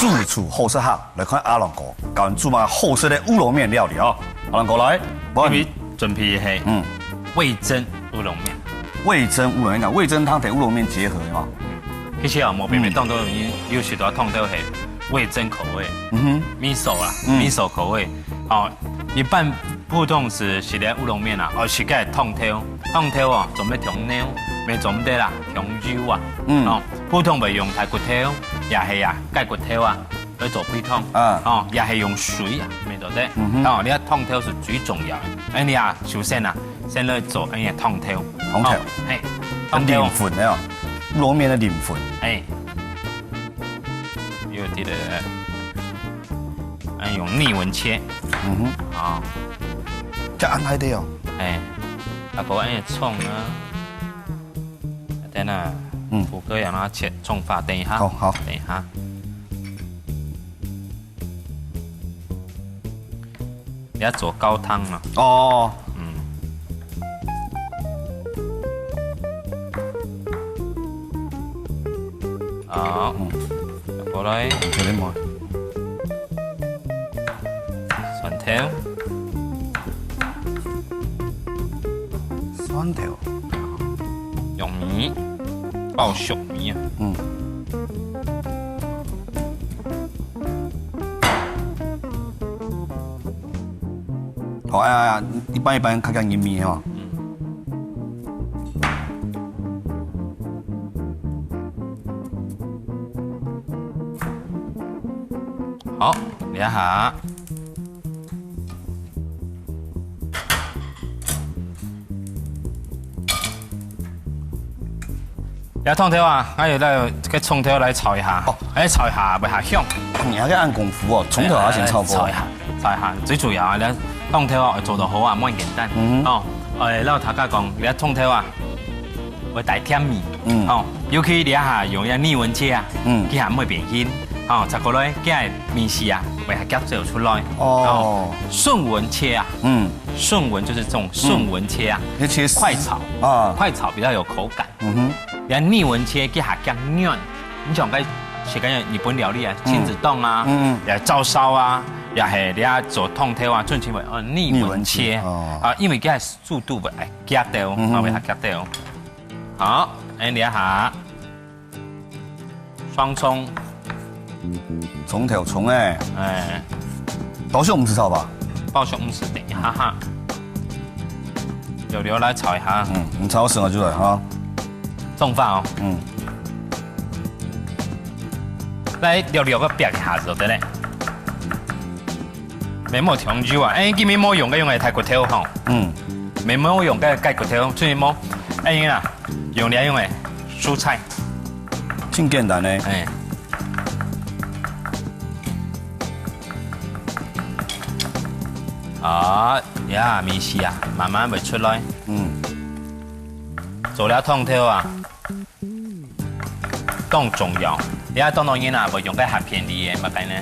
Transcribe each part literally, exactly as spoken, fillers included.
主廚好食客，來看阿郎哥教𠊎等做麼个好食个烏龍麵料理哦。阿郎哥來，幫你準備係嗯味噌烏龍麵。味噌烏龍麵，味噌湯同烏龍麵結合的嘛。其實啊，無必要當多有有許多湯頭係味噌口味，嗯哼，miso啊，嗯，miso口味。哦，一般普通係食个烏龍麵啊，哦，係个湯頭，湯頭哦，做咩同尿，咩做毋得啦，同油啊，嗯，哦，普通會用大骨頭，也係啊，雞骨頭啊。 來做配湯，啊，哦，也係用水啊，乜做得。嗯哼，哦，你个湯頭係最重要个。恁樣啊，首先啊，先來做恁樣个湯頭，湯頭，哦，係，湯頭，靈魂个哦，烏龍麵个靈魂。係，有這個，哎，用逆紋切，嗯哼，啊，這恁大个哦，哎，啊，過恁樣蔥啊。 等下，嗯，五個洋蔥切蔥花，等一下，好，好，等一下。你愛做高湯啊？哦，嗯，好，嗯，過來，有點慢。 蒜頭，蒜頭，玉米，爆粟米啊。嗯，好，哎呀，一半一半，較較入味哦。嗯，好，這下。 這湯頭啊，𠊎有帶該蔥頭來炒一下，哦，來炒一下會較香。你還該恁功夫哦，蔥頭還先炒過。炒一下，炒一下，最主要啊，這湯頭啊，做得好啊，無恁簡單。嗯，哦，哎，摎大家講，這湯頭啊， 會帶甜味。嗯，哦，尤其這下用這逆紋切啊，嗯，佢還毋會變形，哦，再過來，佢个味緒啊，會較遽走出來。哦，順紋切啊，嗯，順紋就是這種順紋切啊，要切絲快炒啊，快炒比較有口感。嗯哼，然後逆紋切佢還較軟，你像該食个日本料理啊，親子凍啊，嗯，也照燒啊，也係你愛做湯頭啊，春情味哦，逆紋切哦，啊，因為佢个速度會較遽兜，嗯，會較遽兜。 好，恁樣這下，雙蔥，蔥頭蔥欸，哎，爆粟毋使炒吧？爆粟毋使，等一下哈，略略來炒一下，嗯，你炒熟了就來哈，蔥花哦，嗯，來略略个煏一下就對了。 乜無調油啊，哎，今日無用个用个大骨頭吼，嗯，乜無用个雞骨頭，所以無，哎呀，用了用个蔬菜，真簡單呢。哎，啊，呀，味緒啊，慢慢會出來。嗯，做了湯頭啊。 當重要。你看當多人啊，會用該鹹片裡个麼个呢？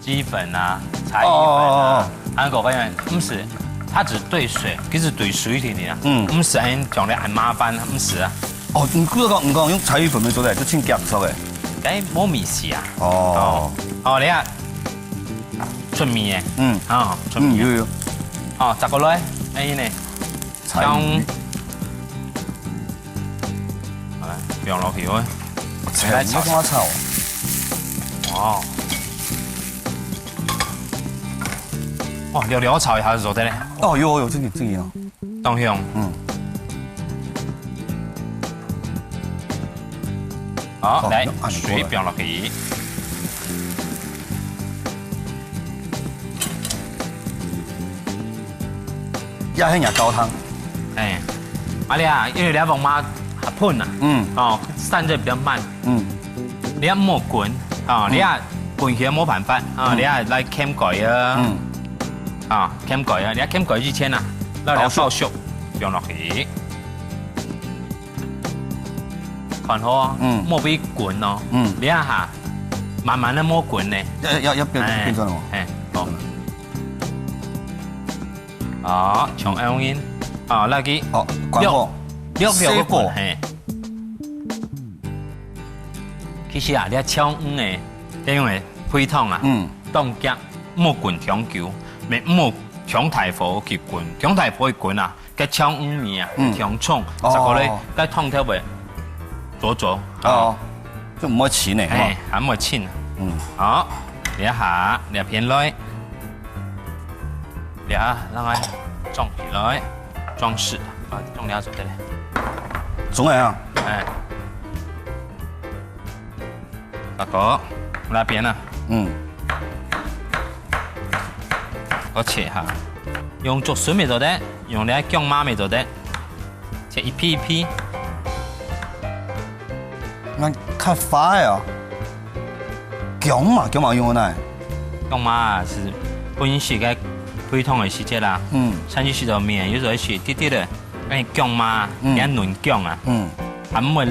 雞粉啊，柴魚粉啊，哦哦哦哦。還有个人，毋使，佢只對水，其實對水定定啊。嗯。毋使恁樣講个恁麻煩，毋使啊。哦，你故意講，你講用柴魚粉無做得，就盡鹹澀个。該無味緒啊。哦。哦，哦，你看，出味个。嗯。哦，出味个。嗯，有有。哦，再過來，哎呢。 柴魚。香。來，放落去喂。哦，切，來炒。你看我炒。哇。哇，略略炒一下就做得了。哦，有有，這個這個哦。當香。嗯。好，哦，來，用恁樣過來。水放落去。 也係若高湯。哎，啊你啊，因為你要用麻粉啊，嗯，哦，散熱比較慢，嗯，你要莫滾，哦，嗯，你要滾起來無辦法，啊，嗯，你要來掀蓋啊，嗯，啊，掀蓋啊，你要掀蓋之前啊，那你要爆粟，爆粟放落去。 看好啊，嗯，莫分佢滾哦，嗯，你看哈，慢慢个莫滾呢，要要要變哎變成哦，哎，好，好，從恁樣，啊，來去，哦，關火，略略个滾，細火，嘿。其實啊，你要敲魚呢，因為肥湯啊，嗯。當遽莫滾忒久，毋好忒大火去滾，忒大火去滾啊，該嗆魚味啊，嗯。忒重，哦。再過來，該湯頭會濁濁。哦，就毋會清呢，哎，吼。還毋會清啊。嗯。好，這下，這片來，這下讓它裝起來，裝飾，啊，裝這做得了。裝了啊？哎。 大哥，那邊啊。嗯。我切哈，用竹筍乜做得，用這薑嫲乜做得，切一片一片。該較快哦。薑嫲，薑嫲用哪？薑嫲啊，係本身个肥湯个時節啦。嗯。像你食到麵，有時候係滴滴个，哎，薑嫲，嗯。比較嫩薑啊。嗯。還毋會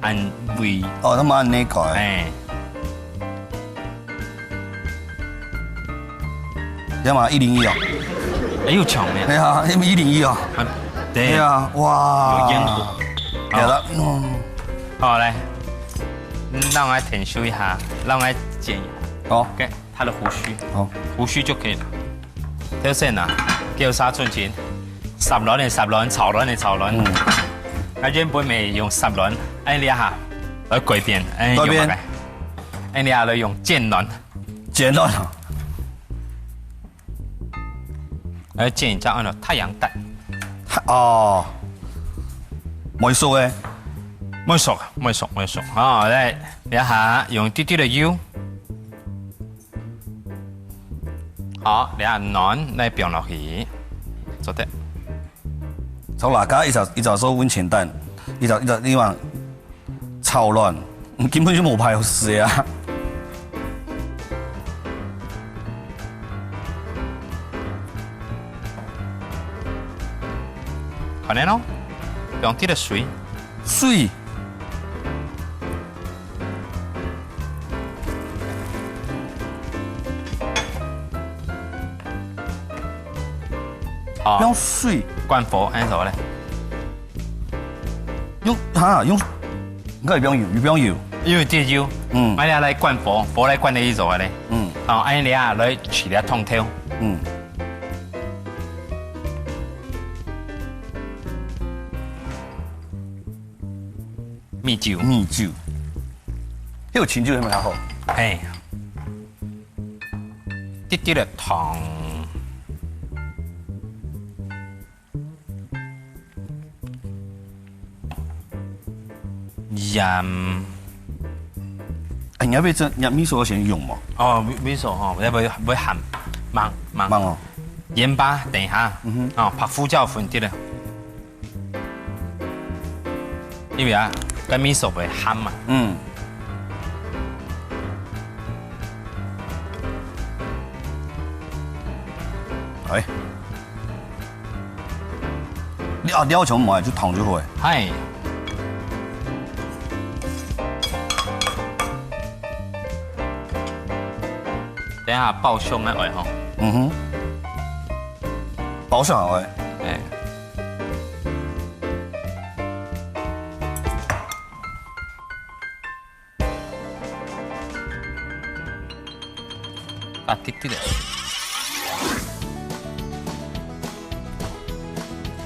恁味。哦，佢無恁呢个。哎。 知道嗎？一零一哦。哎，有搶呢。對啊，因為一零一哦。啊，對。對啊，哇。有煙火。對了，嗯。好，來，嗯，讓我來研究一下，讓我來剪一下。好。OK，他的鬍鬚。好。鬍鬚就可以了。挑選啊，叫啥寸金，煠卵的煠卵，炒卵的炒卵。嗯。那原本沒用煠卵，哎，你哈，來改變，哎，改變。用哪个？哎，你哈，來用煎卵。 煎卵啊。來煎一隻安到太陽蛋。太，哦。無熟誒。無熟，無熟，無熟。好，來，這下用滴滴个油。好，這下卵來放落去，做得。炒辣椒，一隻，一隻做溫泉蛋，一隻，一隻，你看 炒卵，根本就無排好勢啊。可能咯，用滴个水。水。哦。用水。關火，安到咧？ 用，哈，用，應該有放油，有放油。因為這油，嗯。買了來關火，火來關个意思啊咧。嗯。哦，安尼啊，來取了湯頭。嗯。米酒。米酒。迄有清酒係毋係較好？嘿。滴滴个糖。 鹽。哎，你愛會做，你愛味素愛先用無？哦，味，味素吼，要不，不會鹹，慢，慢。慢哦。鹽巴，等一下，嗯哼。哦，白胡椒粉滴了。因為啊，該味素會鹹嘛。嗯。哎。 你啊，料全部買就糖就好誒。嗨。等一下爆香个愛吼。嗯哼。爆香个愛。哎。 啊，滴滴个。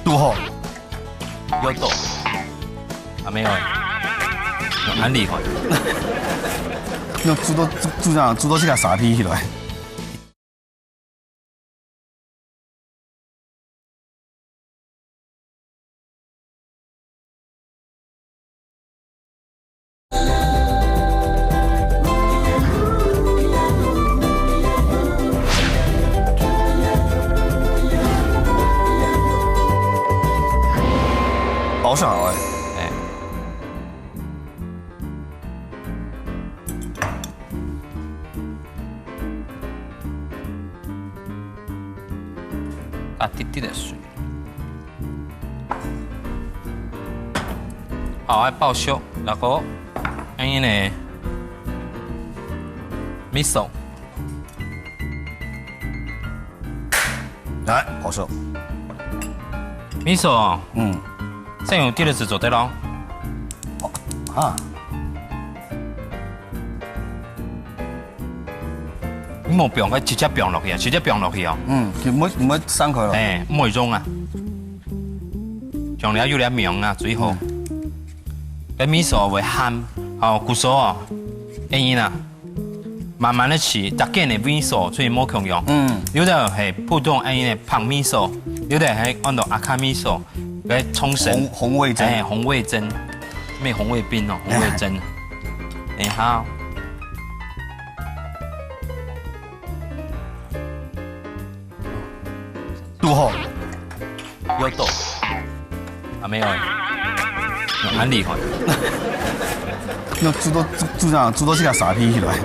堵好。有堵。啊，沒有欸。有恁厲害。那煮到，煮，煮這樣，煮到這個沙皮起來。 包上來。哎。 加滴滴个水。好，愛爆熟，然後，恁樣呢，味噌。來，爆熟。味噌哦，嗯。先用滴个水做得咯。哦，哈。無放，該直接放落去啊，直接放落去哦。嗯，就毋會，毋會散開咯。哎，毋會溶啊。像了有了綿啊，最好。嗯。該味噌會鹹，哦，故所哦，恁樣啊，慢慢个試，逐間个味噌所以無共樣。嗯。有的係普通恁樣个白味噌，有的係安到阿卡味噌，該沖繩。紅，紅味噌。哎，紅味噌，咩紅衛兵哦，紅味噌。等一下哦。 堵好。有堵。啊，沒有欸。蠻厲害。那煮到，煮，煮到，煮到這個沙皮起來。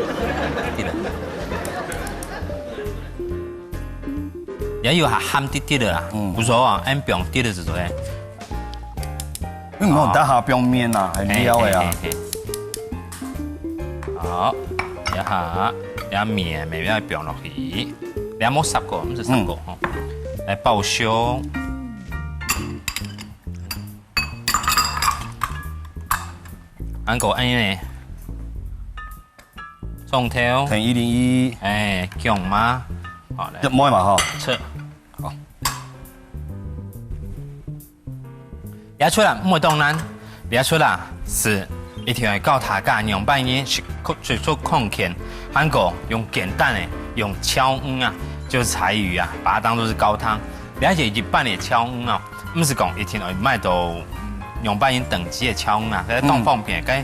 對了。也有還鹹滴滴的啦，嗯。不錯啊，俺放滴的是對。 因為我等下放麵啊，還料个啊。嘿，嘿，嘿，嘿。好，這下，這麵慢慢放落去，這無煠過，毋使煠過吼。來爆香。還過恁樣呢，蔥頭，添一零一。哎，薑嫲，好，來。一妹嘛吼。切。好。 這齣啊，毋會當難。這齣啊，係一定愛教大家仰般形食，食出康健，還過用簡單个，用豆腐啊，就是柴魚啊，把它當作是高湯。了解一般个豆腐啊，毋係講一定愛買到仰般形等級个豆腐啊，該當方便，該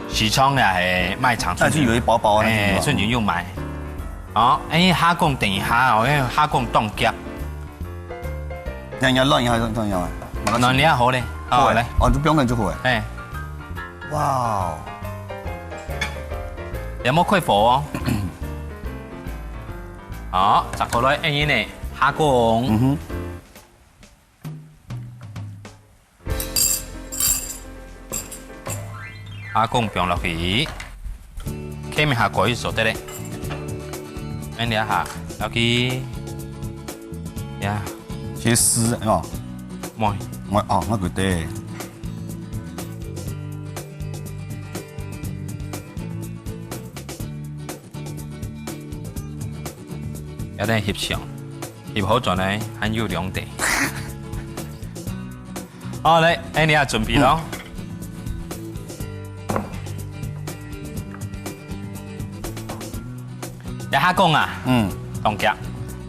市場也係賣場，但是有一包包啊，哎，那種。順便又買。好，哎，蝦公等一下哦，因為蝦公當夾。 那你要亂一下，亂一下啊。沒關係。那你要好嘞，好，好欸。來。哦，就不用等就好欸。哎。哇哦。有沒有開火哦？好，再過來，哎，呢，蝦公。嗯哼。 蝦公放落去，下面下過去所得嘞。恁樣下，落去，呀，切絲哦。莫，莫哦，那个對。有點翕相。 入好轉來，還有兩塊。好，來，哎，你也準備咯。這下講啊，嗯，當遽，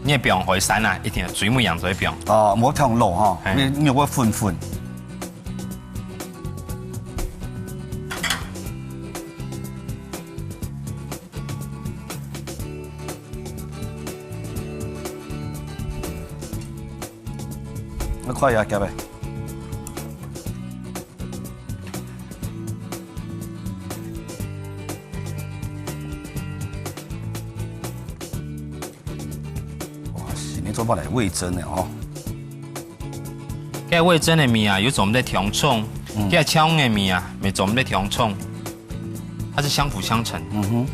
你愛放海產啊，一定要水尾樣子放。哦，莫忒老吼，嘿。你，你會粉粉。 你看一下，夾个。哇，是你做法來味噌的哦。 該味噌个味啊，有做毋得忒重，嗯。該豆腐个味啊，也做毋得忒重，它是相輔相成。嗯哼。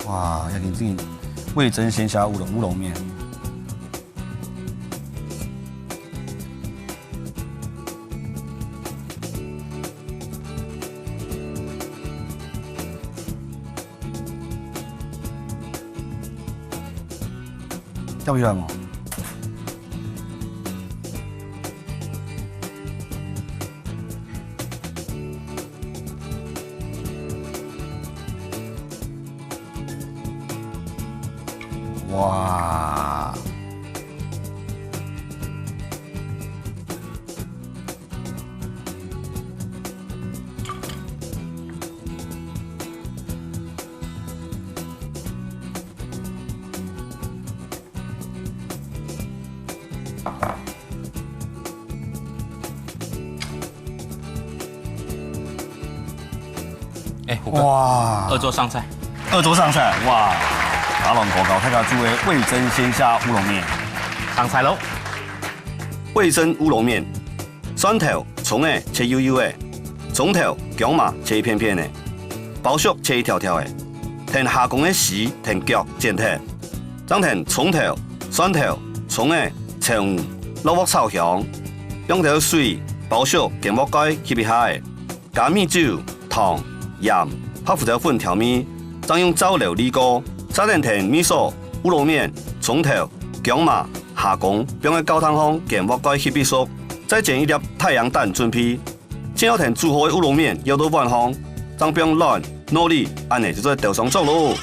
哇，要緊緊，味噌鮮蝦烏龍，烏龍麵。 掉下來無？哇！ 哎，虎哥，哇。二桌上菜。二桌上菜，哇！阿龍哥教大家煮个味噌鮮蝦烏龍麵。上菜囉。味噌烏龍麵，蒜頭、蔥仔切幼幼仔，蔥頭、薑嫲切一片片仔，包粟切一條條仔，𢯭蝦公个絲𢯭腳剪忒，正𢯭蔥頭、蒜頭、蔥仔、豆腐落鑊炒香。用兜水包熟，㧡鑊蓋吸一下仔。加米酒、糖、鹽、白胡椒粉調味，正用燥料瀝過，續等㧡味噌、烏龍麵、蔥頭、薑嫲、蝦公放在灶頂項，㧡鑊蓋吸一熟，再煎一粒太陽蛋準備。 最後㧡煮好个烏龍麵舀到碗項，正放卵、糯米，恁仔就做得兜上桌囉。